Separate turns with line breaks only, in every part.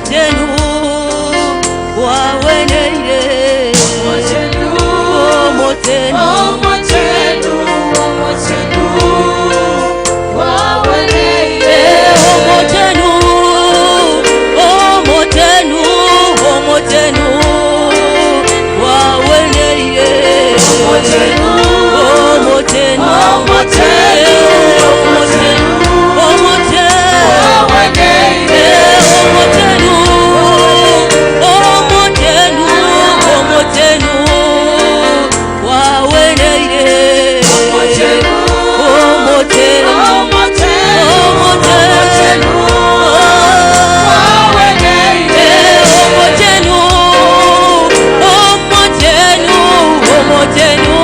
Omochenu bwagweneire.
Omochenu,
Omochenu.
Omochenu, Omochenu, bwagweneire.
Omochenu, Omochenu, Omochenu bwagweneire.
Omochenu,
Omochenu,
Omochenu,
Omochenu, Omochenu.
bwagweneire.
Omochenu, Omochenu, Omochenu bwagweneire.
Omochenu,
Omochenu,
Omochenu,
Omochenu,
Omochenu, bwagweneire.
Omochenu, Omochenu, Omochenu.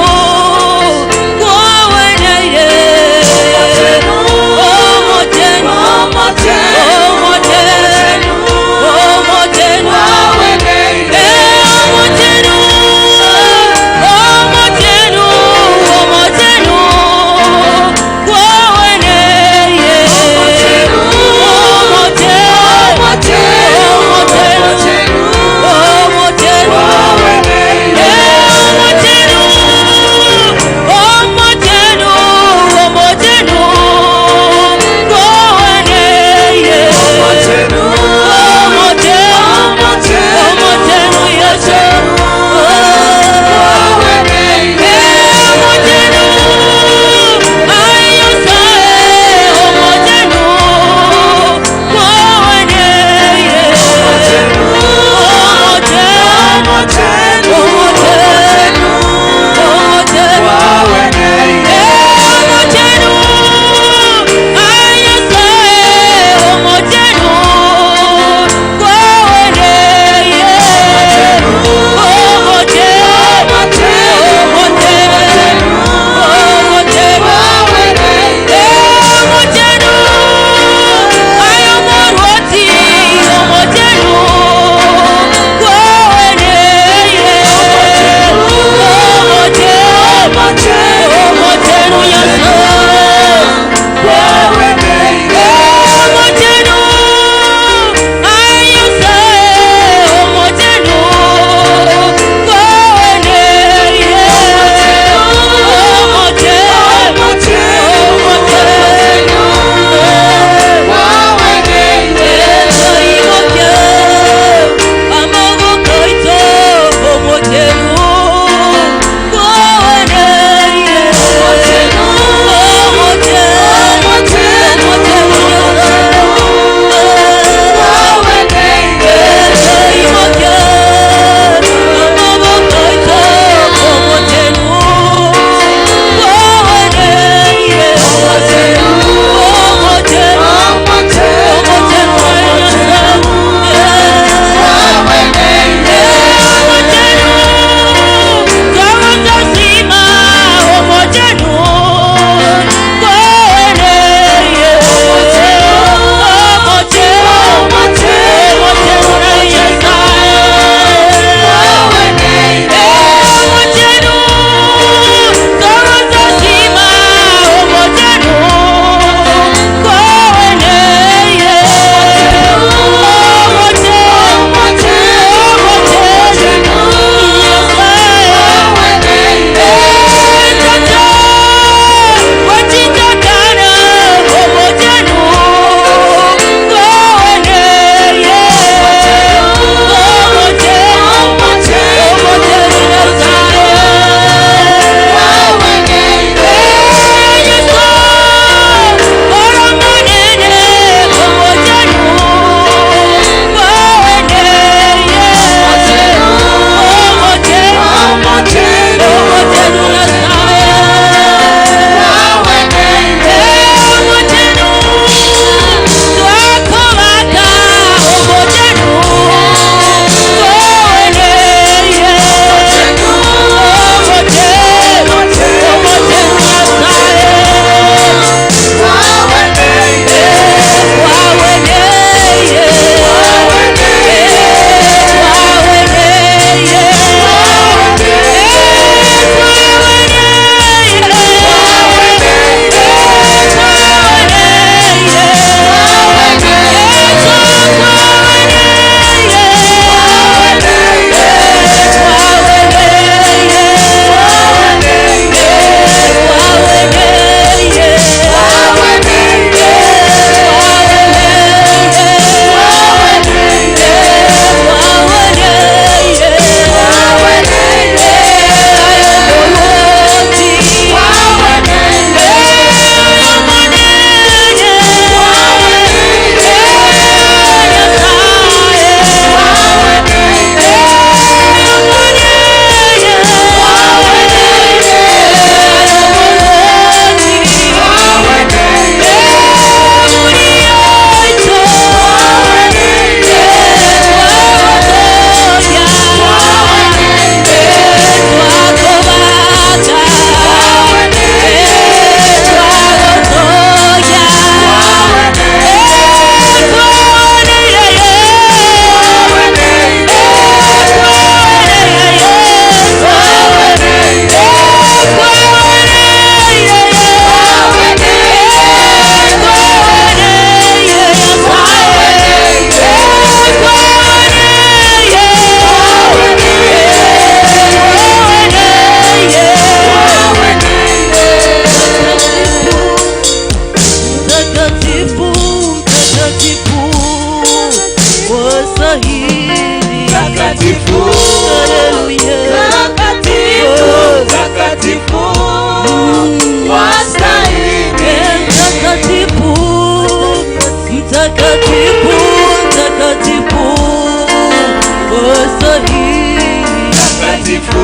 Wastahili.
Mtakatifu,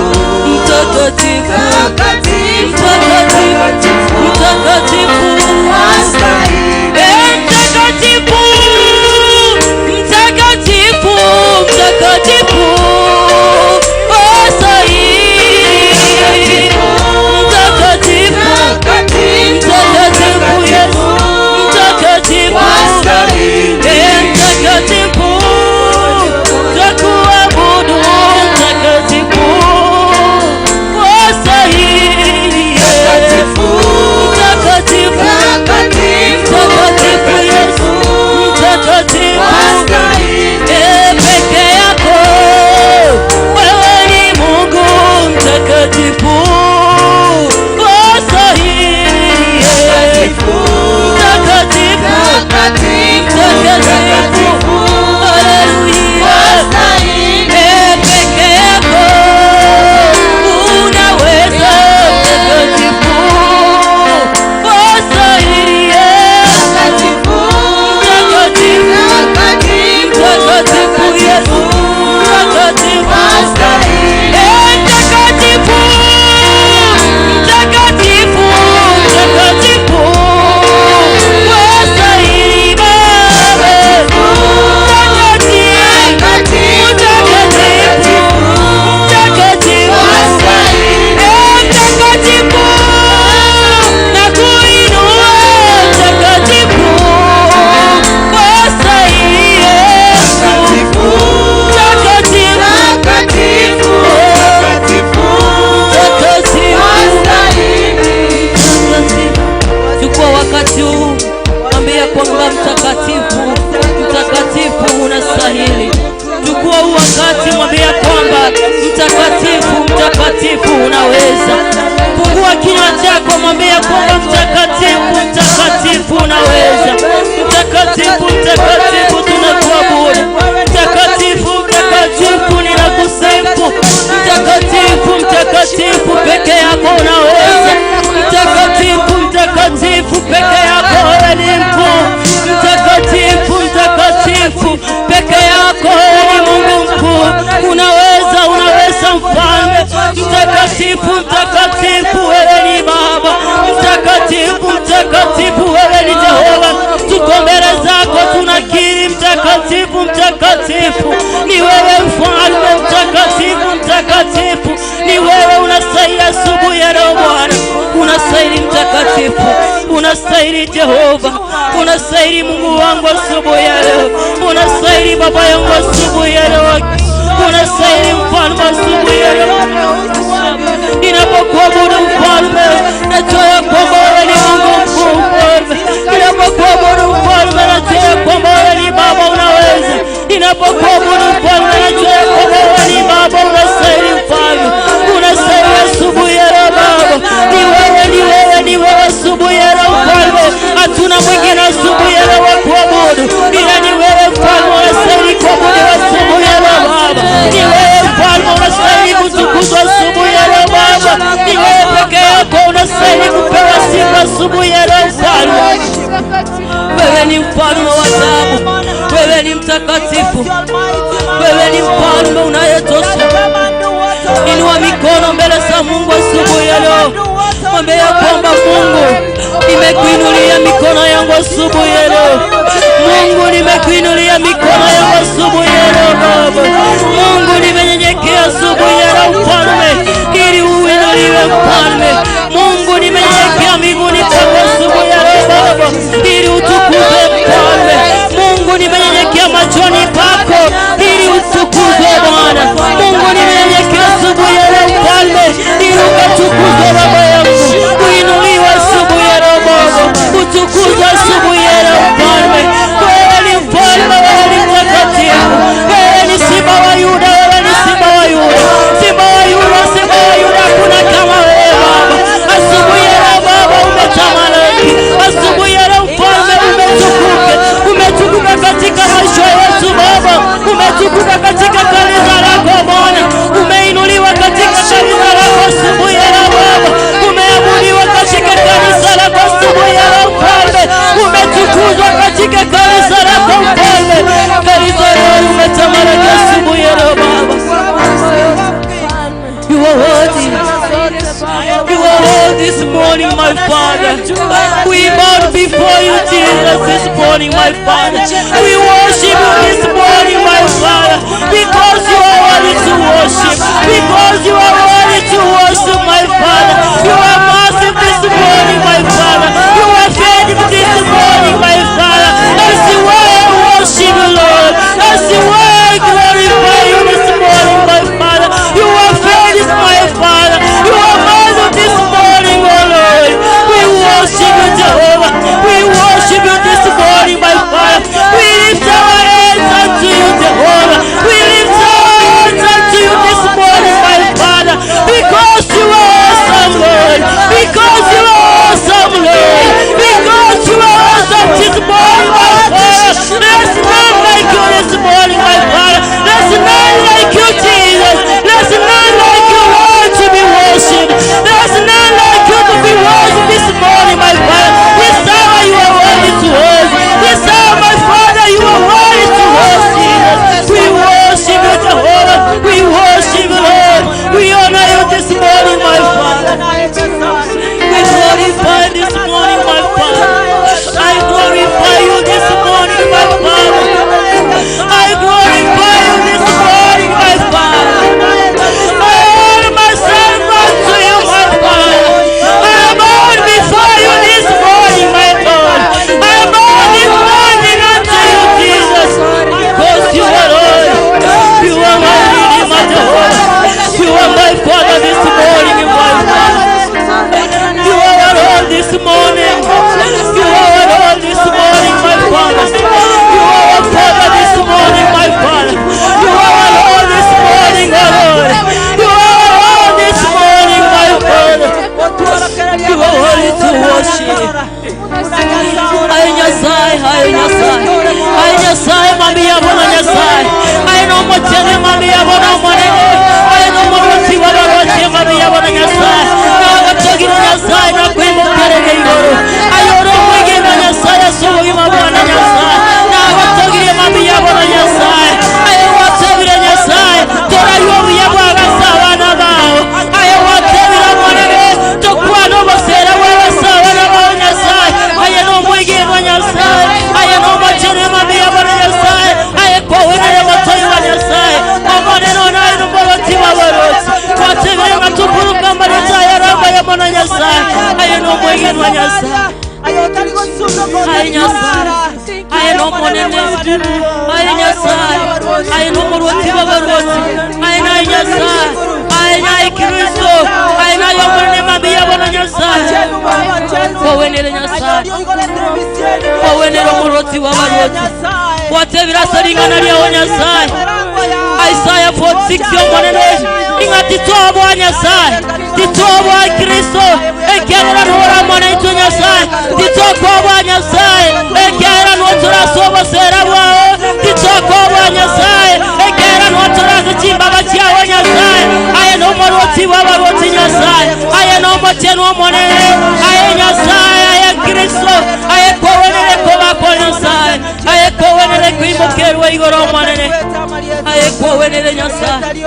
Mtakatifu.
mtakatifu,
Mtakatifu. Mtakatifu.
wastahili.
Eh, mtakatifu. Mtakatifu. Mtakatifu. Wastahili. Mtakatifu. Mtakatifu Yesu. Mtakatifu.
Wastahili.
Eh, mtakatifu. Twakuabudu mtakatifu. Wastahili.
Mtakatifu,
Mtakatifu.
mtakatifu,
Mtakatifu Yesu. Mtakatifu.
wastahili.
Eh, peke yako wewe ni Mungu mtakatifu. Wastahili.
Mtakatifu,
Mtakatifu.
mtakatifu,
Mtakatifu. Haleluya.
wastahili.
Eh, peke yako unaweza mtakatifu. Wastahili Yesu.
Mtakatifu,
Mtakatifu.
mtakatifu,
Mtakatifu Yesu. Mtakatifu.
wastahili.
Eh, mtakatifu. Mtakatifu. Mtakatifu. Wastahili Baba. Mtakatifu. Mtakatifu. Mtakatifu. Eh, mtakatifu. Nakuinua mtakatifu. Wastahili Yesu.
Mtakatifu,
Mtakatifu.
mtakatifu,
Mtakatifu.
wastahili.
Chukua wakati huu, mwambie kwamba mtakatifu, mtakatifu unastahili. Chukua huu wakati, mwambie kwamba mtakatifu, mtakatifu unaweza. Fungua kinywa chako, mwambie kwamba mtakatifu, mtakatifu unaweza. Mtakatifu, mtakatifu tunakuabudu. Mtakatifu, mtakatifu ninakusifu. Mtakatifu, mtakatifu peke yako unaweza. Mtakatifu, mtakatifu peke yako wewe ni mkuu. Mtakatifu, mtakatifu peke yako wewe ni Mungu mkuu. Unaweza, unaweza mfalme. Mtakatifu, mtakatifu wewe ni Baba. Mtakatifu, mtakatifu wewe ni Jehova. Tuko mbele zako tunakiri, mtakatifu, mtakatifu ni wewe mfalme, mtakatifu, mtakatifu ni wewe unastahili asubuhi ya leo Bwana, unastahili mtakatifu, unastahili Jehova, unastahili Mungu wangu asubuhi ya leo, unastahili Baba yangu asubuhi ya leo, unastahili mfalme asubuhi ya leo. Ninapokuabudu mfalme, najua ya kwamba wewe ni Mungu mkuu mfalme. Ninapokuabudu mfalme, najua ya kwamba wewe ni Baba unaweza. Ninapokuabudu mfalme, najua ya kwamba wewe ni Baba unastahili mfalme, unastahili asubuhi ya leo Baba. Ni wewe, ni wewe, ni wewe asubuhi ya leo mfalme, hatuna mwingine asubuhi ya leo wa kuabudu ila ni wewe mfalme, unastahili kuabudiwa asubuhi ya leo Baba. Ni wewe mfalme, unastahili kutukuzwa asubuhi ya leo Baba. Ni wewe peke yako unastahili kupewa sifa asubuhi ya leo mfalme. Wewe ni mfalme wa ajabu, wewe ni mtakatifu, wewe ni mfalme unayetosha. Inua mikono mbele za Mungu asubuhi ya leo, mwambie ya kwamba Mungu, nimekuinulia mikono yangu asubuhi ya leo. Mungu, nimekuinulia mikono yangu asubuhi ya leo Baba. Mungu, nimenyenyekea asubuhi ya leo mfalme, ili uinuliwe mfalme. Mungu, nimenyenyekea miguuni pako asubuhi ya leo Baba, ili utukuzwe mfalme. Mungu, nimenyenyekea machoni pako ili utukuzwe Bwana. Mungu, nimenyenyekea asubuhi ya leo mfalme, ili ukatukuzwe Baba yangu, uinuliwe asubuhi ya leo Baba, utukuzwe asubuhi ya leo mfalme. Wewe ni mfalme, wewe ni mtakatifu, wewe ni simba wa Yuda, wewe ni simba my Father. We bow before you, Jesus, this morning, my Father. We worship you this morning, my Father, because you are worthy to worship. Because you are worthy to worship, my Father. You are massive this morning, my Father. You are faithful this morning, my Father. That's why I worship you, Lord. That's why I glorify you this morning, my Father. You are faithful, my Father. You are massive this morning, oh Lord. We worship you, Jehovah. We worship you this morning, my Father. We lift our hands unto you, Jehovah. We lift our hands unto you this morning, my Father. Because you are awesome, Lord. Because you are awesome, Lord. Because you are awesome this morning, my Father. There's none like you this morning, my Father. There's none like you, Jesus. There's none like you, Lord, to be worshipped. There's none like you to be worshipped this morning, my Father. This hour you are worthy to us. This hour, my Father, you are worthy to us, Jesus. We worship you, Jehovah. We worship you, Lord. We honor you this morning, my Father. We glorify this morning, my Father. I glorify you this morning, my Father. I glorify you this morning, my Father. I honor myself unto you, my Father. I bow before you this morning, my Lord. I bow this morning unto you, Jesus, because you are Lord. You are my Redeemer, Jehovah. You are my Father this morning, my Father. You are our Lord this morning. You are our Lord this morning, my Father. You are our Father this morning, my Father. You are our Lord this morning, our Lord. You are our Lord this morning, my Father. You are worthy to worship. Aye Nyasaye, aye Nyasaye, aye Nyasaye, mami yabona Nyasaye. Aye no mochene mami yabona omonene. Aye no moroti wabaroche mami yabona Nyasaye. Nagatogira Nyasaye nakwimokerere igoro. Aye oro mwigena Nyasaye ase obogima bwana Nyasaye. Nagatogirie mami yabona Nyasaye. Aye watebire Nyasaye. Toraywo obuya bwagasa abana bao. Aye watebire omonene. Tokwana obosera bwagasa abana bao Nyasaye. Aye nomwegenwa Nyasaye. Aye nomochene mami yabona Nyasaye. Aye kowenere motoyi wa Nyasaye. Omonene onaye nomoroti wabaroti. Watebire ng'atukuruka amareta ayaramba yamona Nyasaye. Aye nomwegenwa Nyasaye. Aye Nyasaye. Aye nomonene. Aye Nyasaye. Aye nomoroti wabaroti. Aye naye Nyasaye. Aye naye Kristo. Aye naye omonene mami yabona Nyasaye. Kowenere Nyasaye. Kowenere omoroti wabaroti. Watebire ase ring'ana riao Nyasaye. Isaiah 46 omonene ing'a titobwa Nyasaye titobwa Kristo ekiagera nora itwe Nyasaye titokobwa Nyasaye ekiagera noturaso obosera bwao titokobwa Nyasaye ekiagera noturase chimbaba chiao Nyasaye aye nomorwoti bw'abarwoti Nyasaye aye nomochenu omonene aye Nyasaye aye Kristo aye kowenere kobako Nyasaye aye kowenere kwimokerwa igoro omonene aye kowenere Nyasaye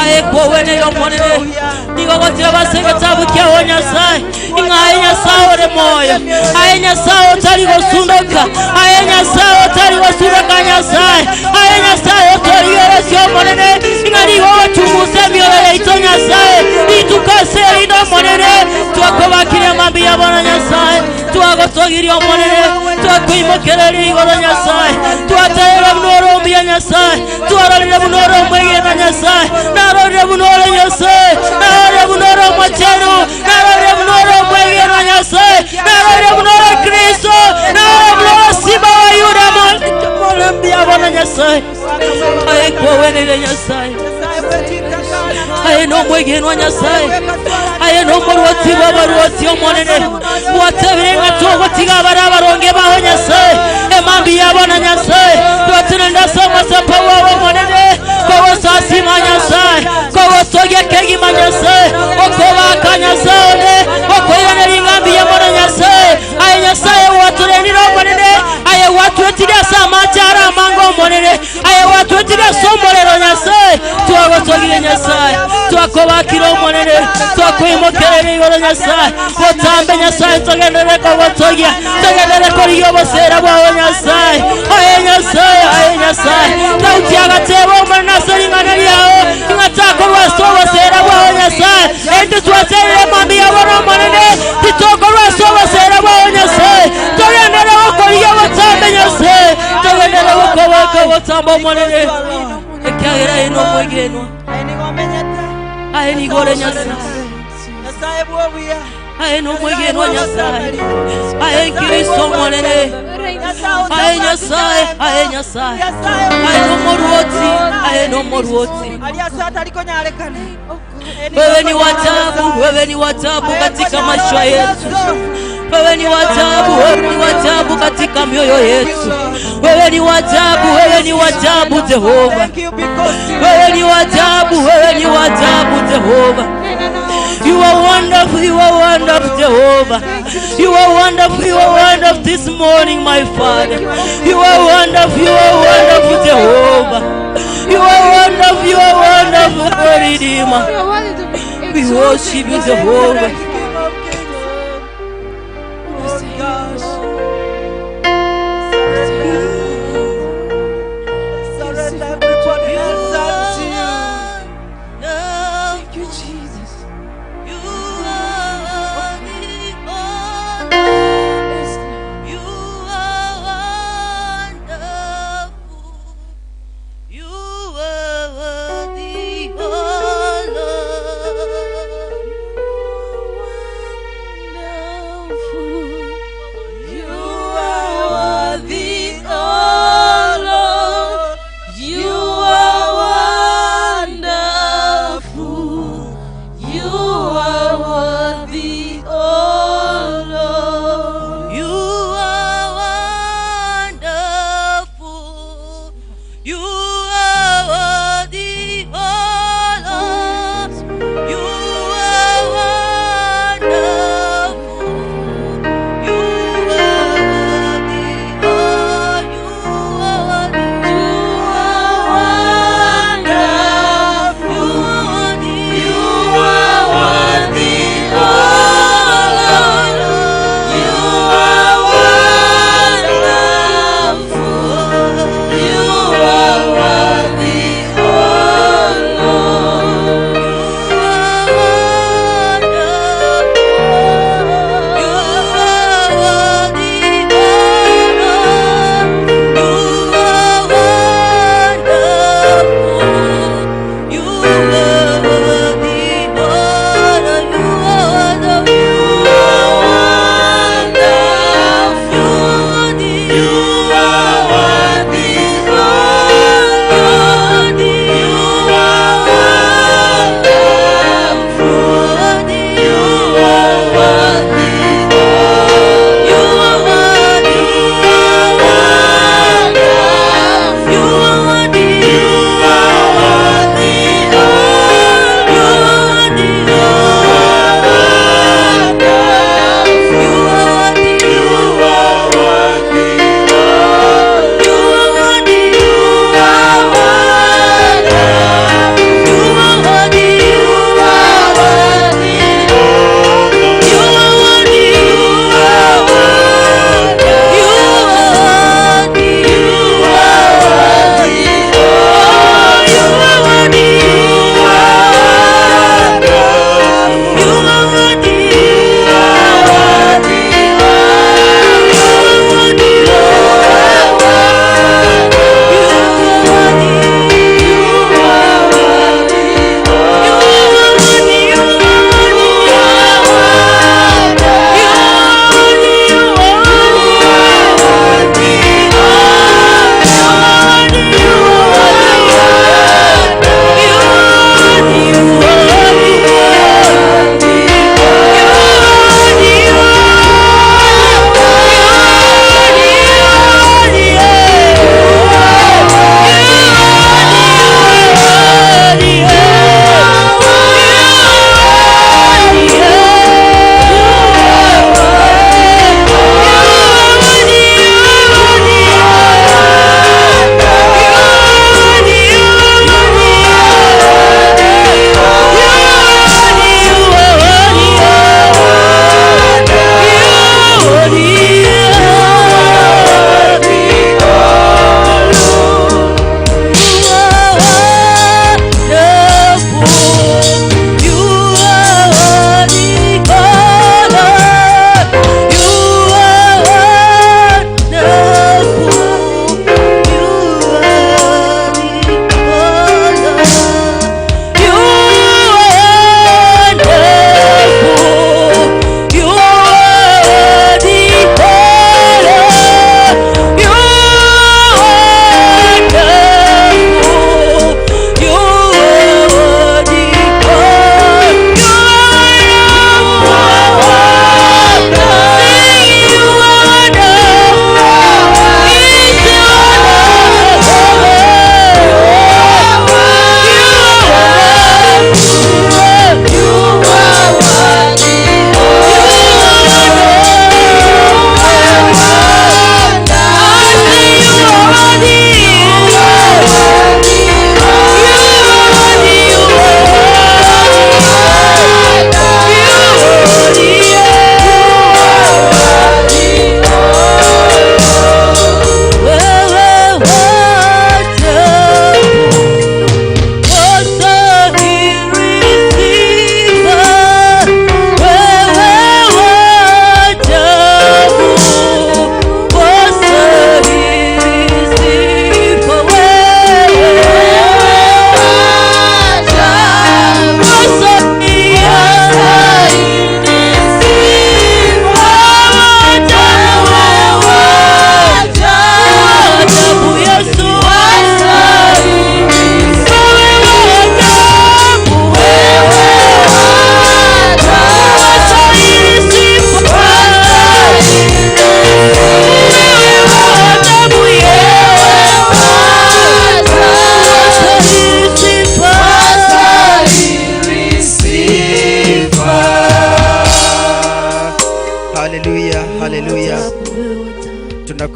aye kowenere omonene nigo gotira base getabu kiao Nyasaye ing'aye Nyasaye ore moyo aye Nyasaye otari gosundoka aye Nyasaye otari gosundoka Nyasaye aye Nyasaye otorigeresia omonene ing'arigo gochungusa emioyo yaito Nyasaye ritukase rindo omonene twakobakirie mambi yabona Nyasaye twagotogiria omonene twakoimokereria igoro Nyasaye twaterera buno orombia Nyasaye twarorire buno oromwegena Nyasaye narorire buno ore Nyasaye narorire buno ore omochenu narorire buno ore omwegena Nyasaye narorire buno ore Kristo narorire buno ore Simba wa Yuda molembia bona Nyasaye aye kowenere Nyasaye aye nomwegenwa Nyasaye aye nomorwoti bw'abarwoti omonene bwatebire ng'a togotiga abare abaronge baho Nyasaye emambi yabona Nyasaye twatenenda ase omosapo bwabo omonene kogosasima Nyasaye kogotogia kegima Nyasaye okobaka Nyasaye one okoiranera eng'ambi yamona Nyasaye aye Nyasaye gwaturendire omonene aye gwatwetire ase amache are amange omonene aye gwatwetire ase omorero Nyasaye twagotogire Nyasaye. Twakobakire Omonene, twakoimokereria igoro Nyasae. Botambe Nyasae togenderere kogotogia, togenderere korigia obosera bwao Nyasae. Aye Nyasae, aye Nyasae. Daudi agateba Omonene ase ring'ana riao, ng'a takorwa ase obosera bwao Nyasae. Intwe twaterire mambia bono Omonene, titokorwa ase obosera bwao Nyasae. Togenderere gokorigia obotambe Nyasae, togenderere gokobaka obotambe Omonene, ekiagera aye nomwegenwa. Aye nigo ore Nyasae. Aye nomwegenwa Nyasae. Aye Kristo Omonene. Aye Nyasae, aye Nyasae. Aye nomorwoti, aye nomorwoti. Wewe ni wa ajabu, wewe ni wa ajabu katika maisha yetu. Wewe ni wa ajabu, wewe ni wa ajabu katika mioyo yetu. Wewe ni wa ajabu, wewe ni wa ajabu Jehova. Wewe ni wa ajabu, wewe ni wa ajabu Jehova. You are wonderful, you are wonderful Jehovah. You are wonderful, you are wonderful this morning, my Father. You are wonderful, you are wonderful Jehovah. You are wonderful, you are wonderful, our Redeemer.
You are worthy to be
We
exalted.
worship you, Jehovah.
Surrender everybody else unto you.
Thank you, Jesus.
You are the
Yes, Lord.
You are wonderful. You are worthy, oh Lord.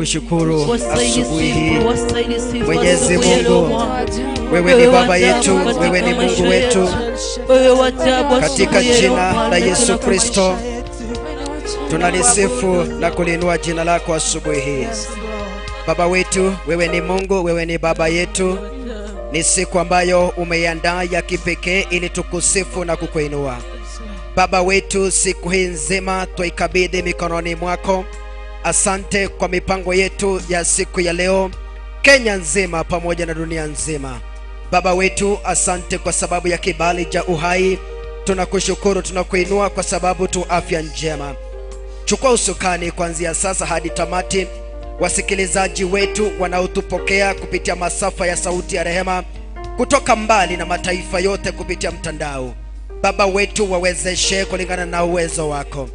Tunakushukuru
Wastahili
asubuhi hii.
sifa, wastahili sifa
Mwenyezi
asubuhi ya leo
Mungu,
Bwana.
Wewe ni
Wewe
baba
wa
yetu,
taabu katika
wewe ni Mungu
maisha
wetu.
yetu. Wewe wa taabu
Katika
asubuhi ya leo
jina la
Mfalme,
Yesu
tunakushukuru.
Kristo tunalisifu na kuliinua jina lako asubuhi hii. Baba wetu, wewe ni Mungu, wewe ni baba yetu. Ni siku ambayo umeiandaa ya kipekee ili tukusifu na kukuinua. Baba wetu, siku hii nzima twaikabidhi mikononi mwako. Asante kwa mipango yetu ya siku ya leo, Kenya nzima pamoja na dunia nzima. Baba wetu, asante kwa sababu ya kibali cha uhai. Tunakushukuru, tunakuinua kwa sababu tu afya njema. Chukua usukani kuanzia sasa hadi tamati. Wasikilizaji wetu wanaotupokea kupitia masafa ya Sauti ya Rehema kutoka mbali na mataifa yote kupitia mtandao, Baba wetu, wawezeshe kulingana na uwezo wako.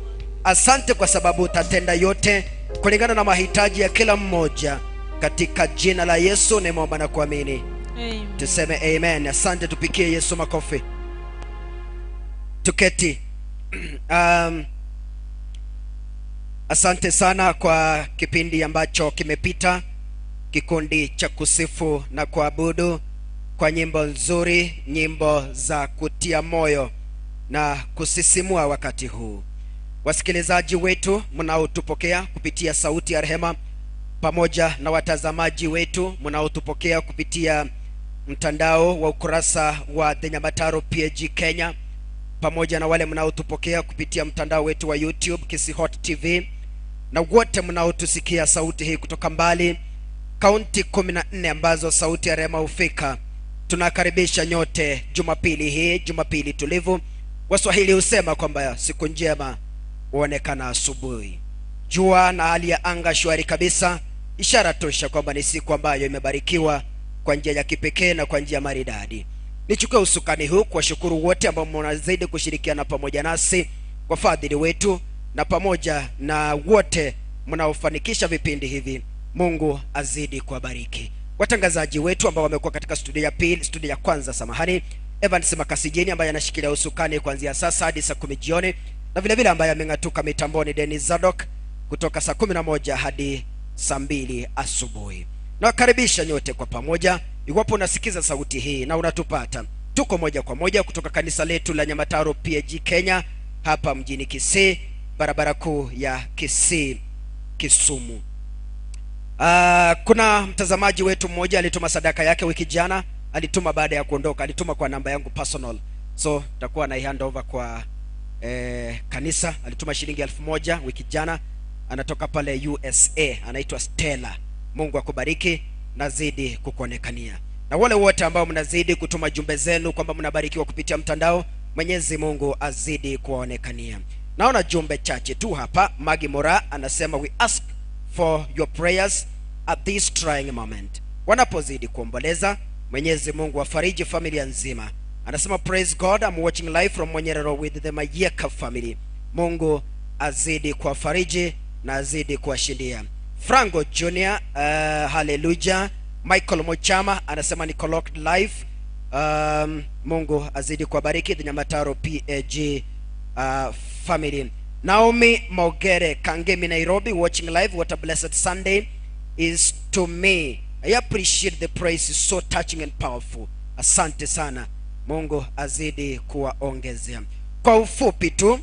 Asante kwa sababu utatenda yote kulingana na mahitaji ya kila mmoja. Katika jina la Yesu nimeomba na kuamini, tuseme amen. Asante, tupikie Yesu makofi. Tuketi. Asante sana kwa kipindi ambacho kimepita, kikundi cha kusifu na kuabudu kwa nyimbo nzuri, nyimbo za kutia moyo na kusisimua wakati huu. Wasikilizaji wetu mnaotupokea kupitia Sauti ya Rehema pamoja na watazamaji wetu mnaotupokea kupitia mtandao wa ukurasa wa The Nyamataro PAG Kenya, pamoja na wale mnaotupokea kupitia mtandao wetu wa YouTube Kisii Hot TV, na wote mnaotusikia sauti hii kutoka mbali kaunti 14 ambazo Sauti ya Rehema hufika, tunakaribisha nyote Jumapili hii, Jumapili tulivu. Waswahili husema kwamba siku njema huonekana asubuhi. Jua na hali ya anga shwari kabisa, ishara tosha kwamba ni siku ambayo imebarikiwa kwa njia ya kipekee na kwa njia maridadi. Nichukue usukani huu kuwashukuru wote ambao mnazidi kushirikiana pamoja nasi, wafadhili wetu na pamoja na wote mnaofanikisha vipindi hivi. Mungu azidi kuwabariki. Watangazaji wetu ambao wamekuwa katika studio ya pili, studio ya kwanza, samahani, Evans Makasijini ambaye anashikilia usukani kuanzia sasa hadi saa 10 jioni, na vile vile ambaye ameng'atuka mitamboni Dennis Zadok kutoka saa 11 hadi saa 2 asubuhi. Nawakaribisha nyote kwa pamoja. Iwapo unasikiza sauti hii na unatupata, tuko moja kwa moja kutoka kanisa letu la Nyamataro PAG Kenya hapa mjini Kisii, barabara kuu ya Kisii Kisumu. Kuna mtazamaji wetu mmoja alituma sadaka yake wiki jana, alituma baada ya kuondoka, alituma kwa namba yangu personal, so nitakuwa na hand over kwa kanisa. Alituma shilingi 1000 wiki jana, anatoka pale USA, anaitwa Stella. Mungu akubariki, nazidi kukuonekania. Na wale wote ambao mnazidi kutuma jumbe zenu kwamba mnabarikiwa kupitia mtandao, Mwenyezi Mungu azidi kuwaonekania. Naona jumbe chache tu hapa. Magi Mora anasema we ask for your prayers at this trying moment. Wanapozidi kuomboleza, Mwenyezi Mungu afariji familia nzima. Anasema praise God, I'm watching live from Monyerero with the Mayeka family. Mungu azidi kuwafariji na azidi kuwashindia. Franco Junior, haleluya. Michael Mochama anasema niko locked live. Mungu azidi kuwabariki the Nyamataro PAG family. Naomi Mogere Kangemi Nairobi watching live. What a blessed Sunday is to me. I appreciate the praise is so touching and powerful. Asante sana. Mungu azidi kuwaongezea. Kwa ufupi tu,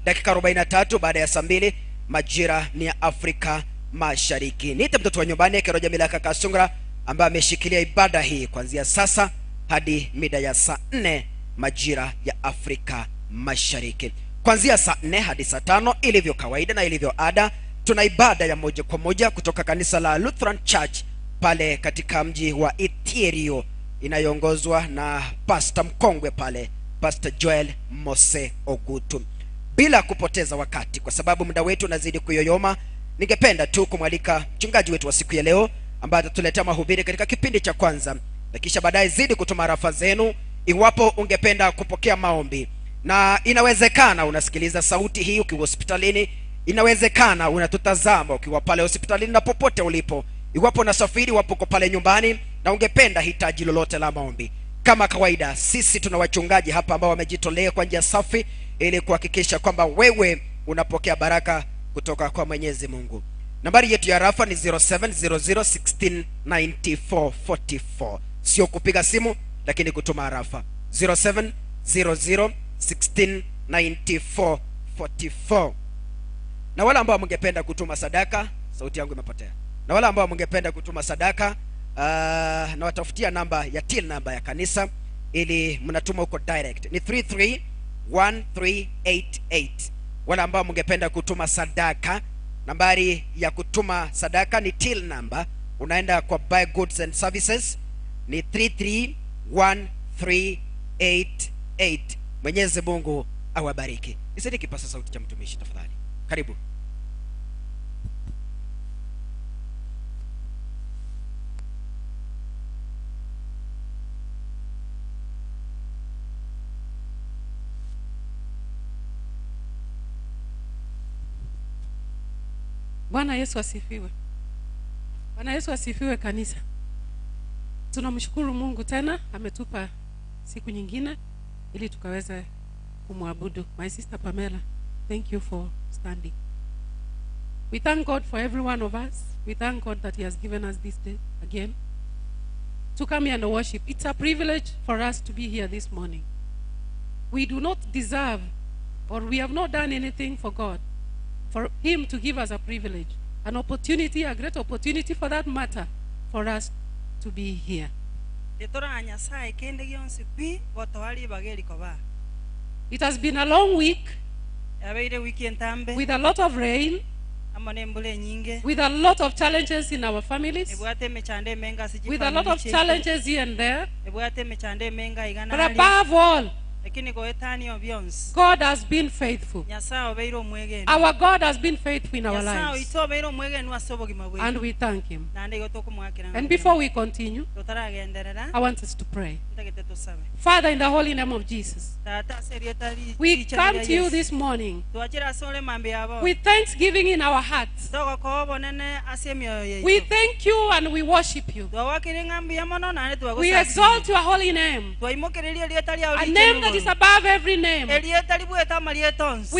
dakika 43 baada ya saa 2 majira ni ya Afrika Mashariki. Niite mtoto wa nyumbani Keroja Milaka Kasungra ambaye ameshikilia ibada hii kuanzia sasa hadi mida ya saa 4 majira ya Afrika Mashariki. Kuanzia saa 4 hadi saa 5 ilivyo kawaida na ilivyo ada, tuna ibada ya moja kwa moja kutoka kanisa la Lutheran Church pale katika mji wa Itierio inayoongozwa na pastor mkongwe pale, Pastor Joel Mose Ogutu. Bila kupoteza wakati, kwa sababu muda wetu unazidi kuyoyoma, ningependa tu kumwalika mchungaji wetu wa siku ya leo ambaye atatuletea mahubiri katika kipindi cha kwanza, na kisha baadaye zidi kutuma rafa zenu iwapo ungependa kupokea maombi. Na inawezekana unasikiliza sauti hii ukiwa hospitalini, inawezekana unatutazama ukiwa pale hospitalini na popote ulipo, iwapo unasafiri, iwapo uko pale nyumbani na ungependa hitaji lolote la maombi. Kama kawaida, sisi tuna wachungaji hapa ambao wamejitolea kwa njia safi ili kuhakikisha kwamba wewe unapokea baraka kutoka kwa Mwenyezi Mungu. Nambari yetu ya rafa ni 0700169444, sio kupiga simu lakini kutuma rafa 0700169444. Na wale ambao mngependa kutuma sadaka, sauti yangu imepotea. Na wale ambao mngependa kutuma sadaka, nawatafutia namba ya till namba ya kanisa ili mnatuma huko direct ni 331388. Wale ambao mngependa kutuma sadaka, nambari ya kutuma sadaka ni till number, unaenda kwa buy goods and services ni 331388. Mwenyezi Mungu awabariki. Nisaidie kipasa sauti cha mtumishi tafadhali. Karibu.
Bwana Yesu asifiwe. Bwana Yesu asifiwe kanisa. Tunamshukuru Mungu tena ametupa siku nyingine ili tukaweze kumwabudu. My sister Pamela, thank you for standing. We thank God for every one of us. We thank God that he has given us this day again to come here and worship. It's a privilege for us to be here this morning. We do not deserve, or we have not done anything for God, for him to give us a privilege, an opportunity, a great opportunity for that matter, for us to be here.
Nditora Nyasaye kende gionsi pi gotwari bageri koba.
It has been a long week
Yabeire wiki entambe
with a lot of rain,
amo nembura enyinge
with a lot of challenges in our families,
ebwate emechando emenga ase
with a lot of
chifamily chiaito.
challenges here and there.
Ebwate emechando emenga iga
But
nari.
above all,
Lakini goetania bionsi.
God has been faithful.
Nyasaye obeire omwegeni.
Our God has been faithful in our
Nyasaye
lives.
oito obeire omwegeni ase obogima bwaitu.
And we thank him.
Naende igo tokomwakera
And before we continue,
totaragenderera
I want us to pray.
ntagete tusabe.
Father, in the holy name of Jesus,
Tata ase erieta ri-
we
richa
come
ria
to you
Yesu.
this morning
Twachire ase ore mambi yabo.
with thanksgiving in our hearts.
Togokoa obonene ase emioyo
We
yaito.
thank you and we worship you.
Twawakire ng'ambi ya mono naende
We
twagosasima.
exalt your holy name,
Twaimokereria erieta riao
a
riche
name that is
igoro.
above every name.
Erieta ribwete amarieta onsi.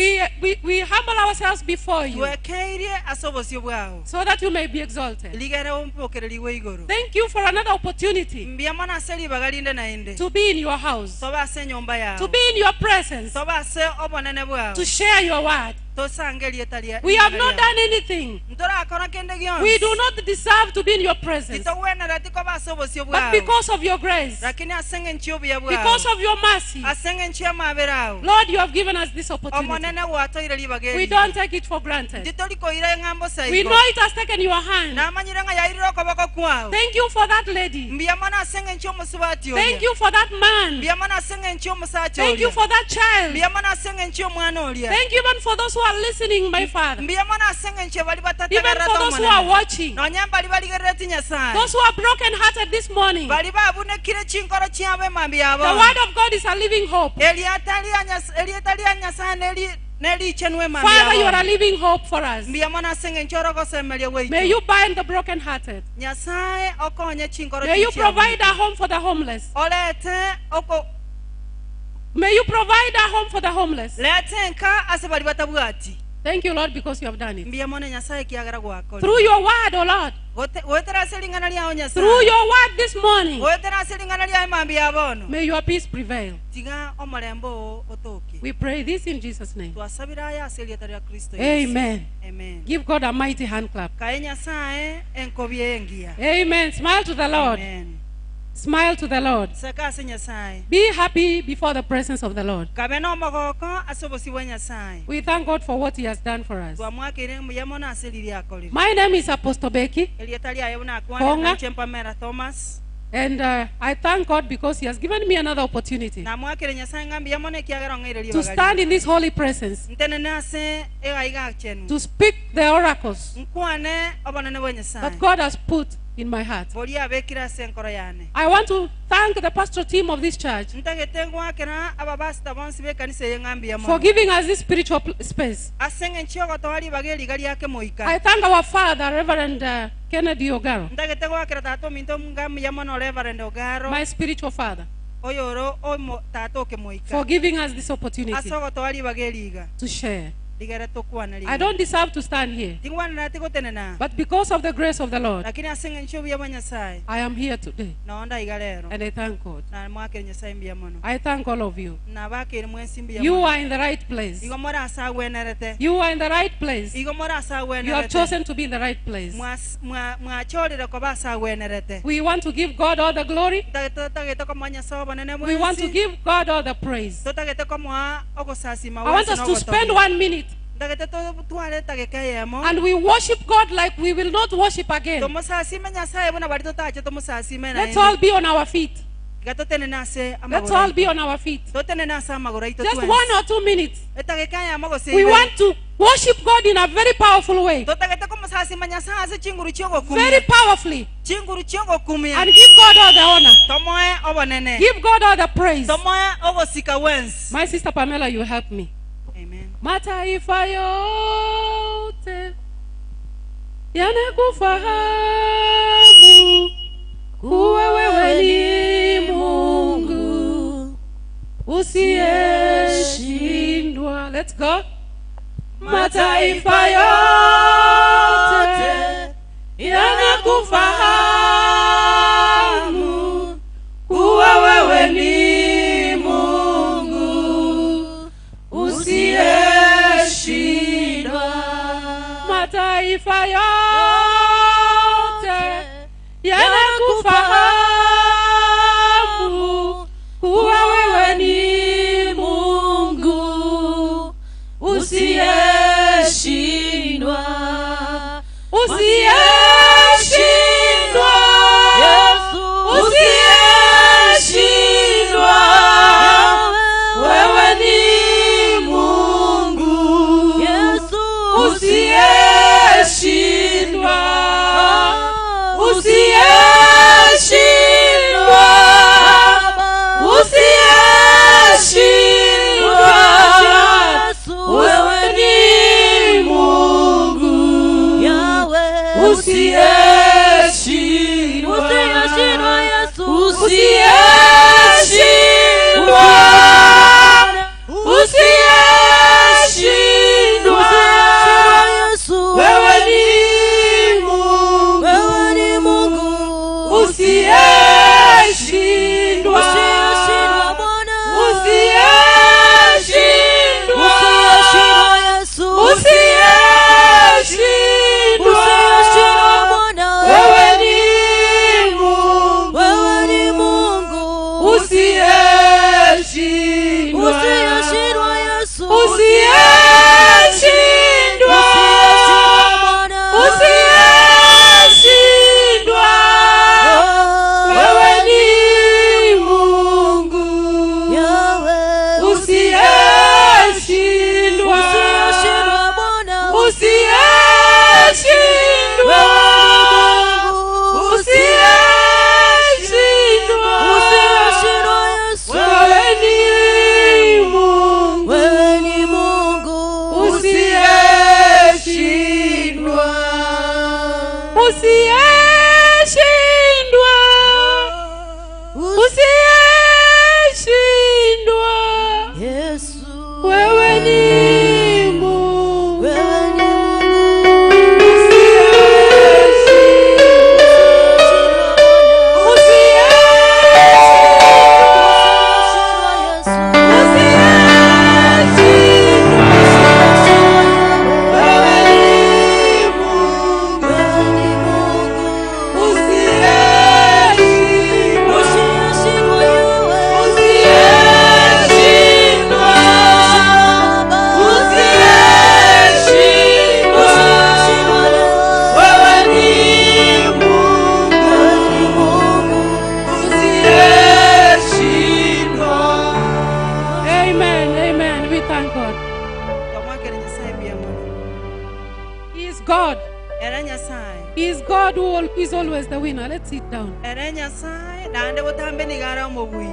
We humble ourselves before you
Twekeirie ase obosio bwao.
so that you may be exalted.
Rigere ompokereri igoro.
Thank you for another opportunity
Mbuya mono ase ribaga rinde naende.
to be in your house,
Toba ase enyomba yao.
to be in your presence,
Toba ase obonene bwao.
to share your word.
Tosange erieta ria-
We have
ribaga
not
riao.
done anything.
Ntorakora kende gionsi.
We do not deserve to be in your presence.
Titogwenera tikoba ase obosio
But
bwao.
because of your grace,
Lakini ase eng'encho y'obuya bwao.
because of your mercy,
Ase eng'encho y'amabera ao.
Lord, you have given us this opportunity.
Omonene gwatoire ribaga
We
eri.
don't take it for granted.
Titorikoira eng'ambo
We
saigo.
know it has taken your hand.
Namanyire ng'a yairire okoboko kwao.
Thank you for that lady.
Mbuya mono ase eng'encho y'omosubati oria.
Thank you for that man.
Mbuya mono ase eng'encho y'omosacha
Thank you
oria.
for that child.
Mbuya mono ase eng'encho y'omwana oria.
Thank you even for those who are listening, my Father.
Mbuya mono ase eng'encho bari
Even
batategererete
for those who are
Omonene.
watching.
Nonya mbari barigerereti Nyasaye.
Those who are broken-hearted this morning.
Bari babunekire chinkoro chiabo emambi yabo.
The word of God is a living hope.
Erieta ria Nyas- erieta ria Nyasaye neri- nerichenwe emambi
Father, you are a
yabo.
living hope for us.
Mbuya mono ase eng'encho orogosemeria
May
gwaito.
you bind the broken-hearted.
Nyasaye okonye chinkoro
May you
chiabo.
provide a home for the homeless.
Orete oko
May you provide a home for the homeless.
lete enka ase bari batabwati.
Thank you, Lord, because you have done it.
Mbuya mono Nyasaye kiagera gwakora.
Through your word, O Lord.
Goetera ase ring'ana riao
Through
Nyasaye.
your word this morning,
Goetera ase ring'ana riao emambi ya bono.
may your peace prevail.
Tiga omorembe oo otoke.
We pray this in Jesus' name.
Twasabira aya ase erieta ria Kristo Yesu.
Amen.
Amen.
Give God a mighty hand clap.
Kae Nyasaye enkobi engiya.
Amen. Smile to the Lord.
Amen.
Smile to the Lord.
Seka ase Nyasaye.
Be happy before the presence of the Lord.
Kabe nomogoko ase obosi bwa Nyasaye.
We thank God for what He has done for us.
Twamwakire mbuya mono ase riria akorire.
My name is Apostle Becky,
Erieta riaye buna
Konga.
akwana nanche Pamela Thomas.
and I thank God because He has given me another opportunity
Namwakire Nyasaye ng'a mbuya mono ekiagera ong'eire
to
ribaga
stand in this holy presence,
ntenene ase egaiga achenu.
to speak the oracles
Nkwane obonene bwa Nyasaye.
that God has put in my heart.
Boria abekire ase enkoro yane.
I want to thank the pastoral team of this church
Ntagete gwakera ababasita bonsi b'ekanisa eye ng'a mbuya
for
mono.
giving us this spiritual space.
Ase eng'encho y'ogotoa ribaga eriga riake moika.
I thank our father, Reverend Kennedy Ogaro,
Ntagete gwakera tata ominto ng'a mbuya mono Reverend Ogaro.
my spiritual father,
Oyoro omo tata okemoika.
for giving us this opportunity
Ase ogotoa ribaga eriga.
to share.
Rigere tokwane
I
ring'ana.
don't deserve to stand here,
Tingwanereti gotenena
but because of the grace of the Lord,
lakini ase eng'encho obuya bwa Nyasaye
I am here today.
nonda iga rero
And I thank God.
na mwakere Nyasaye mbuya mono
I thank all of you.
nabakeire mwensi mbuya
You
mono
are in the right place.
igo more ase agwenerete
You are in the right place.
igo more ase
You have
agwenerete
chosen to be in the right place.
Mwas- mwa- mwachorire koba ase agwenerete
We want to give God all the glory.
totagete komoa Nyasaye obonene
We want to
bwensi
give God all the praise.
totagete komoa ogosasima
I want
bwensi
us to spend
nogotogia
one minute
ntagete totware etageka eyemo
and we worship God like we will not worship again.
tomosasime Nyasaye buna bari totache tomosasime
Let's
naende
all be on our feet.
iga totenene ase
Let's
amagoro
all
aito
be on our feet.
totenene ase amagoro aito
Just
twensi
1 or 2 minutes.
etageka eyemo gose
We
ibere
want to worship God in a very powerful way.
totagete komosasima Nyasaye ase chinguru
Very
chiogokumia
powerfully.
chinguru chiogokumia
And give God all the honor.
tomoe obonene
Give God all the praise.
tomoe ogosika bwensi
My sister Pamela, you help me.
amen
Mataifa yote yanakufahamu kuwa wewe ni Mungu usiyeshindwa. Let's go. Mataifa yote yanakufahamu kuwa wewe ni Mungu usiyeshindwa. Mataifa yote yanakufahamu kuwa wewe ni Mungu usiyeshindwa, usiyeshindwa, usiyeshindwa. Wewe ni Mungu usiyeshindwa, usiyeshindwa, usiyeshindwa. Wewe ni Mungu usiyeshindwa, usiyeshindwa, usiyeshindwa. Wewe ni Mungu usiyeshindwa, usiyeshindwa, usiyeshindwa. Wewe ni Mungu usiyeshindwa, usiyeshindwa, usiyeshindwa. Wewe ni Mungu usiyeshindwa, usiyeshindwa, usiyeshindwa. Wewe ni Mungu usiyeshindwa, usiyeshindwa, usiyeshindwa. Wewe ni Mungu Amen. Amen. We thank God.
Tomwakere Nyasaye mbuya mono
He is God.
ere Nyasaye
He is God who is always the winner. Let's sit down.
ere Nyasaye naende botambe niga are omobui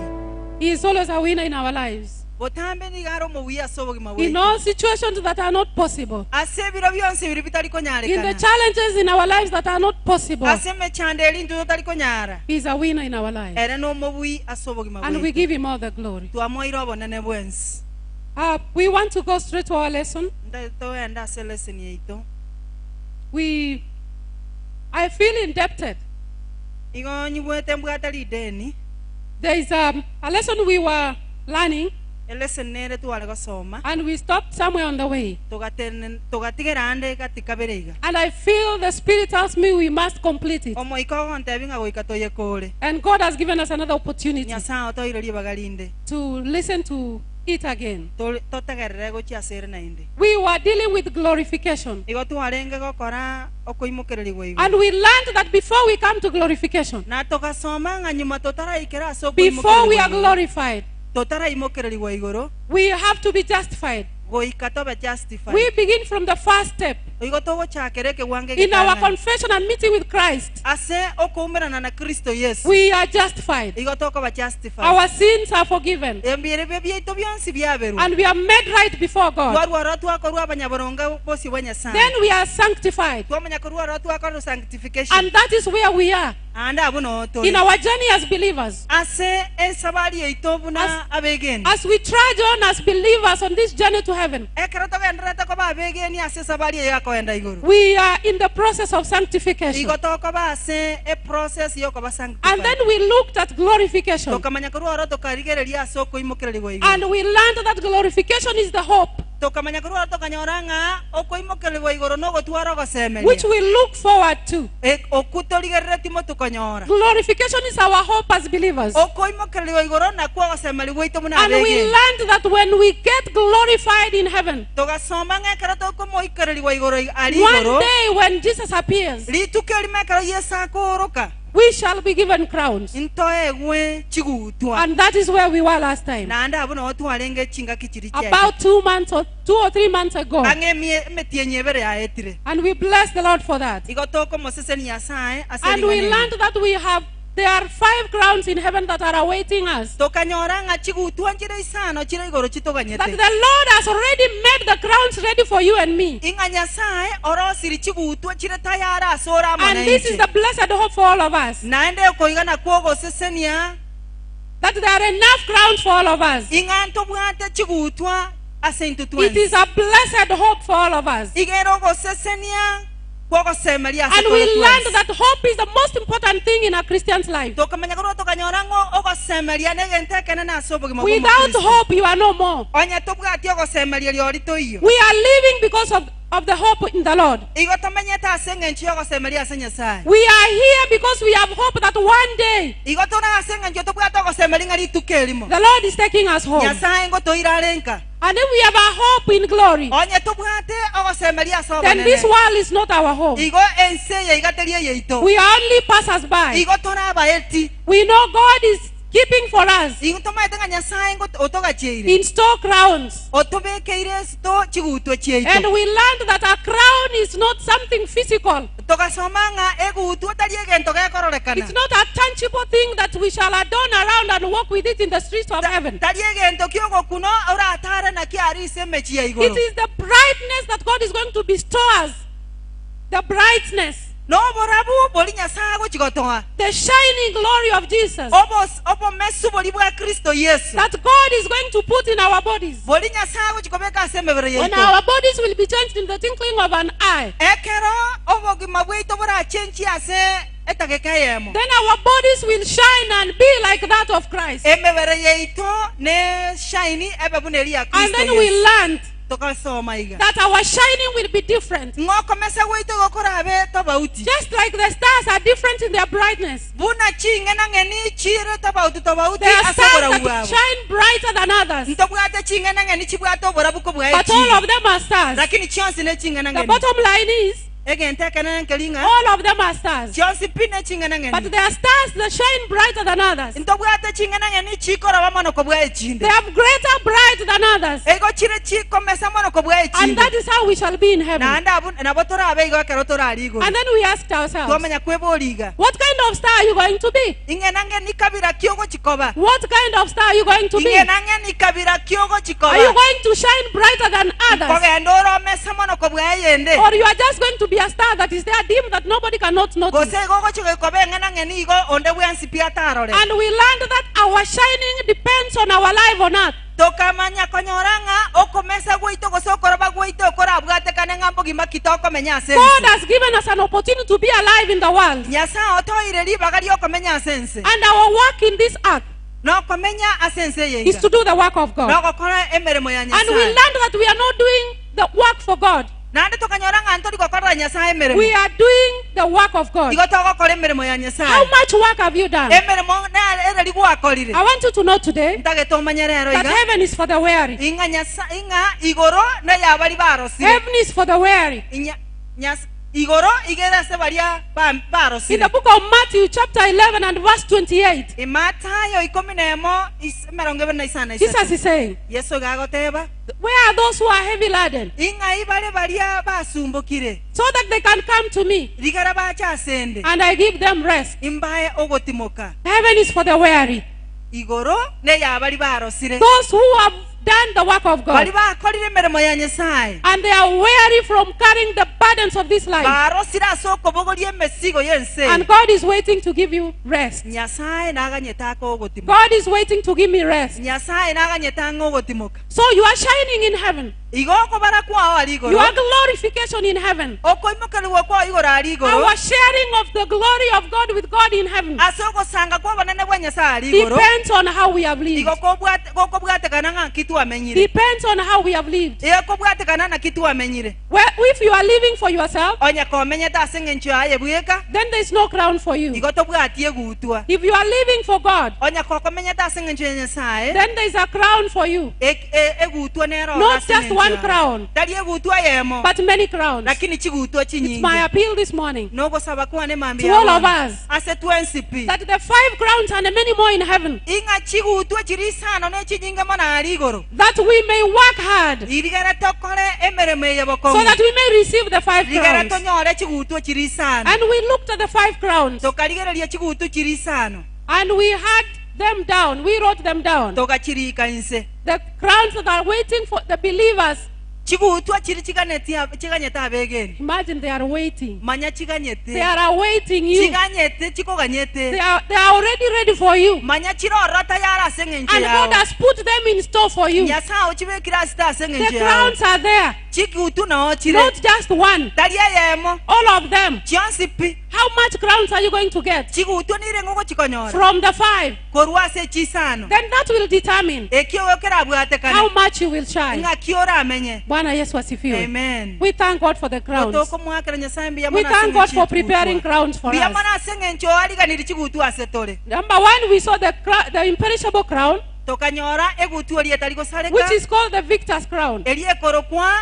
He is always a winner in our lives.
botambe niga are omobui ase obogima
In
bwaito
all situations that are not possible.
ase ebiro bionsi biri bitari
In the
konyarekana
challenges in our lives that are not possible.
ase emechando eri intwe totari konyara
He is a winner in our lives.
ere na omobui ase obogima
And we
bwaito
give him all the glory.
twamoire obonene bwensi.
We want to go straight to our lesson.
Ntagete togende ase lesson yaito.
We, I feel indebted.
Igo nyigwete mbwate rideni.
There is a lesson we were learning
Elesson nere tware gosoma.
and we stopped somewhere on the way.
Togatene- togatigera ande gati kabere iga.
And I feel the Spirit tells me we must complete it.
Omoika ogontebi ng'a goika toyekore.
And God has given us another opportunity
Nyasaye otoire ribaga rinde.
to listen to it again.
Tore- Totegerere gochia ase ere naende.
We were dealing with glorification.
Igo twarenge gokora okoimokererigwa igoro.
And we learned that before we come to glorification,
Na togasoma ng'a nyuma totaraikera ase
before we
okoimokererigwa
are
igoro,
glorified,
totaraimokererigwa igoro,
we have to be justified.
goika tobe justified.
We begin from the first step
Igo togochakera ekewango
in our
egetang'ani.
confession and meeting with Christ.
Ase okoumerana na Kristo Yesu.
We are justified.
Igo tokoba justified.
Our sins are forgiven.
Ebirebe biaito bionsi biaberwa.
And we are made right before God.
Twarwara twakorwa abanyaboronga bosio bwa Nyasaye.
Then we are sanctified.
Twamanya korwara twakorwa sanctification.
And that is where we are
Ande abwo noo tore.
in our journey as believers.
Ase esabari yaito buna abegeni.
As we trudge on as believers on this journey to heaven,
Ekero togendererete koba abegeni ase esabari eyo yakoenda igoro.
we are in the process of sanctification.
Igo tokoba ase eprocess yokoba
And
sanctified.
then we looked at glorification.
Tokamanya korwara tokarigereria ase okoimokererigwa igoro.
And we learned that glorification is the hope
Tokamanya korwara tokanyora ng'a okoimokererigwa igoro nogotwara ogosemeria.
which we look forward to.
E- okwo torigereretie motukonyora.
Glorification is our hope as believers.
Okoimokererigwa igoro nakwo ogosemeria gwaito buna
And we
abegeni.
learned that when we get glorified in heaven,
Togasoma ng'a ekero tokomoikererigwa igoro ari
one
igoro,
day when Jesus appears,
rituko erimo ekero Yesu akoroka,
we shall be given crowns.
ntoegwe chigutwa.
And that is where we were last time.
Naende abwo noo twarenge chingaki chiri chiaye.
About 2 months or 2 or 3 months ago.
Ang'e emie- emetienyi ebere yaetire.
And we bless the Lord for that.
Igo tokomosesenia Nyasaye ase
And we
ring'ana eri.
learned that we have there are five crowns in heaven that are awaiting us.
Tokanyora ng'a chigutwa nchire isano chire igoro
That
chitoganyete.
the Lord has already made the crowns ready for you and me.
Ing'a Nyasaye orosiri chigutwa chire tayari ase ore amo
And this is
nainche.
the blessed hope for all of us.
Naende okoigana kwa ogosesenia
That there are enough crowns for all of us.
ing'a ntobwate chigutwa ase intwe
It
twensi.
is a blessed hope for all of us.
Igere ogosesenia kwa ogosemeria ase
And we
tore
learned
twensi.
that hope is the most important thing in a Christian's life.
Tokamanya korwa tokanyora ng'o ogosemeria negento ekenene ase obogima bwa
Without
omokristo.
hope, you are no more.
Onye tobwati ogosemeria riori toiyo.
We are living because of the hope in the Lord.
Igo tomenyete ase eng'encho yogosemeria ase Nyasaye.
We are here because we have hope that one day
Igo tore ase eng'encho tobwate ogosemeria ng'a rituko erimo.
the Lord is taking us home.
Nyasaye ngotoire arenka.
And if we have a hope in glory,
Onye tobwate ogosemeria ase
then this
obonene.
world is not our home.
Igo ense eye igateria yaito.
We are only passers by.
Igo tore abaeti.
We know God is keeping for us
Igo tomaete ng'a Nyasaye ngo otogacheire.
in store crowns.
Otobekeire esito chigutwa chiaito.
And we learned that a crown is not something physical.
Togasoma ng'a egutwa tari egento gekororekana.
It's not a tangible thing that we shall adorn around and walk with it in the streets of heaven.
Tari egento kiogokuna oratare naki arise emechi ya igoro.
It is the brightness that God is going to bestow us. The brightness,
Noborabu bori Nyasaye agochigotoa.
the shining glory of Jesus
Obos obomesu bori bwa Kristo Yesu.
that God is going to put in our bodies.
Bori Nyasaye agochikobeka ase emebere
When
yaito.
our bodies will be changed in the twinkling of an eye,
Ekero obogima bwaito borachenchi ase etageka eyemo.
then our bodies will shine and be like that of Christ.
Emebere yaito ne shine ebe buna eri ya
And
Kristo
then we
Yesu.
learned
Togasoma iga.
that our shining will be different.
Ng'okomesa gwaito gokorabe tobauti.
Just like the stars are different in their brightness.
Buna ching'enang'eni chire tobauti tobauti
There are
ase
stars
oborabu
that
bwabo.
shine brighter than others.
Ntobwate ching'enang'eni chibwate oborabu kobwae
But all
chire.
of them are stars.
Lakini chionsi ne
The
ching'enang'eni.
bottom line is,
Egento ekenene nkeri ng'a
all of them are stars.
chionsi pi ne
But
ching'enang'eni.
there are stars that shine brighter than others.
Ntobwate ching'enang'eni chikoroba mono kobwae chinde.
They have greater bright than others.
Ego chire chikomesa mono kobwae
And
chinde.
that is how we shall be in heaven.
Naende abwo nabo torabe igo ekero torari igoro.
And then we asked ourselves,
Twamanya kwebori iga.
what kind of star are you going to be?
Ing'enang'eni kabira ki ogochikoba.
What kind of star are you going to be?
Ing'enang'eni kabira ki
Are you
ogochikoba.
going to shine brighter than others?
Kogenda oromesa mono kobwae yende.
Or you are just going to be a star that is there dim that nobody cannot notice?
Gose igo ogochika koba eng'enang'eni igo onde bwensi pi atarore.
And we learned that our shining depends on our life on earth.
Tokamanya konyora ng'a okomesa gwaito gose okoroba gwaito korabwatekane ng'a mbogima ki tokomenya ase
God
ense.
has given us an opportunity to be alive in the world.
Nyasae otoire ribaga ri'okomenya ase ense.
And our work in this earth
Nokomenya ase ense eye
is
iga.
to do the work of God.
Nogokora emeremo ya
And we
Nyasae.
learned that we are not doing the work for God.
Naende tokanyora ng'a ntori gokorera Nyasae emeremo.
We are doing the work of God.
Igo togokora emeremo ya
How
Nyasae.
much work have you done?
Emeremo nere ereri gwakorire.
I want you to know today
Ntagete omanye rero
that
iga.
heaven is for the weary.
Ing'a Nyasa ing'a igoro neyabari barosire.
Heaven is for the weary.
Inya Nyas igoro igere ase baria ba
In
barosire.
the book of Matthew, chapter 11 and verse 28,
Imatayo ikomi na emo is emerongo ebere na isano na
Jesus
isato.
is saying,
Yeso iga agoteba
Where are those who are heavy laden?
ing'ai bare baria basumbokire
So that they can come to me
rigara bache asende
and I give them rest.
imbae ogotimoka
Heaven is for the weary.
igoro neyabari barosire
Those who have done the work of
bari
God
bakorire emeremo ya Nyasaye
and they are weary from carrying the burdens of this life.
barosire ase okobogoria emesigo y'ense
And God is waiting to give you rest.
Nyasaye naganyete ake ogotimoka
God is waiting to give me rest.
Nyasaye naganyete ang'e ogotimoka
So you are shining in heaven.
Igo okobara kwao ari igoro
Your glorification in heaven.
okoimokererwa kwao igoro ari igoro
Our sharing of the glory of God with God in heaven
ase ogosanga kwa obonene bwa Nyasaye ari igoro
depends on how we have lived.
igo kobwate gokobwatekana ng'a nki twamenyire
Depends on how we have lived.
igo kobwatekana naki twamenyire
Well, if you are living for yourself,
onya komenyete ase eng'encho yaye bweka
then there is no crown for you.
igo tobwati egutwa
If you are living for God,
onya kokomenyete ase eng'encho ya Nyasaye
then there is a crown for you.
ek- e- egutwa nero
Not
ase
just
eng'encho
one
yaye.
crown,
tari egutwa yemo
but many crowns.
lakini chigutwa
It's my
chinyinge
appeal this morning
nogosaba kwane mambi
to all of us
ase twensi pi
that the five crowns and many more in heaven,
ing'a chigutwa chiri isano na echinyinge mono ari igoro
that we may work hard
rigara tokore emeremo eye
so
bokong'u
that we may receive the five
rigara
crowns.
tonyore chigutwa chiri isano
And we looked at the five crowns
tokarigereria chigutwa chiri isano
and we had them down. We wrote them down.
tokachirika inse
The crowns that are waiting for the believers.
Chigutwa chiri chiganeti chiganyete abegeni
Imagine they are waiting.
manya
They
chiganyete
are awaiting you.
chiganyete
They
chikoganyete
are, they are already ready for you.
manya chiroro tayari ase eng'encho
And God
yao
has put them in store for you.
Nyasaye ochibekire asite ase
The
eng'encho yao
crowns are there.
chigutu noo chire
Not just one,
tari eyemo
all of them.
chionsi pi
How much crowns are you going to get
chigutu nire ng'ogo chikonyora
from the five?
korwa ase chisano
Then that will determine
ekio
how
kerabwatekane
much you will shine.
ng'aki oramenye
Bwana Yesu asifiwe.
amen
We thank God for the crowns.
otokomwakera Nyasaye mbuya
We
mono ase
thank God
eng'encho
for preparing
yechigutwa.
crowns for
mbuya
us.
mono ase eng'encho ariganiri chigutu ase tore
Number one, we saw the, cra- the imperishable crown,
tokanyora egutwa eria etari gosareka
which is called the victor's crown.
eria ekorokwa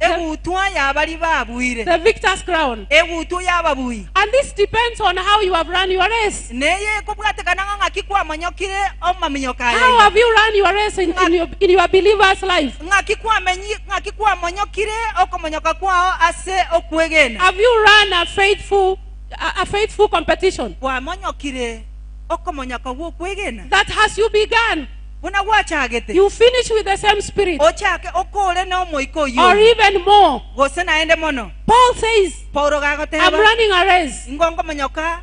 egutwa yabari babuire
The victor's crown.
egutwa yababui
And this depends on how you have run your race.
neye ekobwatekana ng'a ng'aki kwamonyokire omaminyoka
How
aya
have you run your race in, in, your, in your believer's life?
ng'aki kwamenyi ng'aki kwamonyokire okomonyoka kwao ase okwegena
Have you run a faithful, a, a faithful competition?
kwamonyokire okomonyoka gwa okwegena
That has you begun.
buna gwachagete
You finish with the same spirit
ochake okore na omoika
or
oywo
even more.
gose naende mono
Paul says,
Paulo
I'm
gagoteba
running a race
ingo nkomonyoka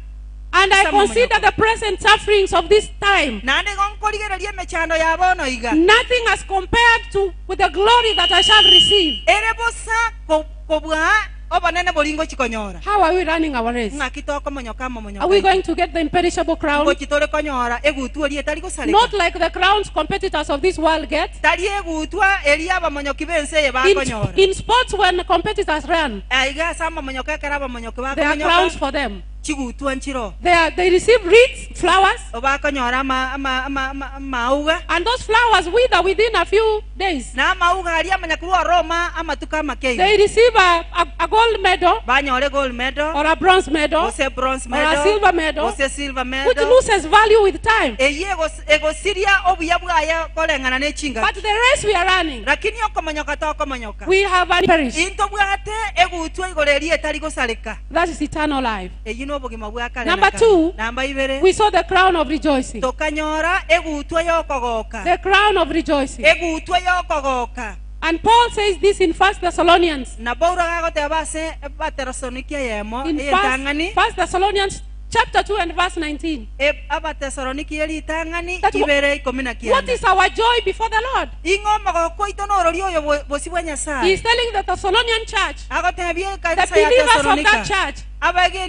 and I
Sama
consider
monyoko.
the present sufferings of this time
naende igo nkorigereria emechando ya bono iga
nothing as compared to with the glory that I shall receive.
ere bosa ko- kobua obonene boringo chikonyora
How are we running our race?
ng'aki tokomonyoka
Are we
amamonyoka
going to get the imperishable crown?
ngochi tore konyora egutwa eria etari gosareka
Not like the crowns competitors of this world get.
tari egutwa eria abamonyoki bense eye
In,
bakonyora
in sports, when competitors run,
aiga ase amamonyoka ekero abamonyoki
there are crowns
bakomonyoka
for them.
chigutwa nchiro
They, are, they receive wreaths, flowers,
bakonyora ama- ama- ama- ama- amauga
and those flowers wither within a few days.
na amauga aria amanyakurwa roma amatuko amakeiga
They receive a, a, a gold medal
banyore gold medal
or a bronze medal,
gose bronze
or a
medal
silver medal,
gose silver
which
medal
loses value with time.
eye egos- egosiria obuya bwaye koreng'ana na echingaki
But the race we are running,
lakini okomonyoka tokomonyoka
we have an perish.
into bwate egutwa igoro eria etari gosareka
That is eternal life.
eywo na obogima bwa kare na
Number
kare.
two,
namba ibere
We saw the crown of rejoicing.
tokanyora egutwa yokogoka
The crown of rejoicing.
egutwa yokogoka
And Paul says this in First Thessalonians.
na Paulo agagoteba ase baterasonikia yemo
In
eyetang'ani
First, First Thessalonians chapter 2 and verse 19.
E- Abatesaloniki eritang'ani
That wha-
ibere ikomi na
What
kianda.
is our joy before the Lord?
Ing'o omogoko oito norori oyo bo- bosi bwa
He
Nyasaye.
is telling the Thessalonian church,
Agotebia
the
ekanisa ya
believers of that
Tesalonika.
church,
Abageni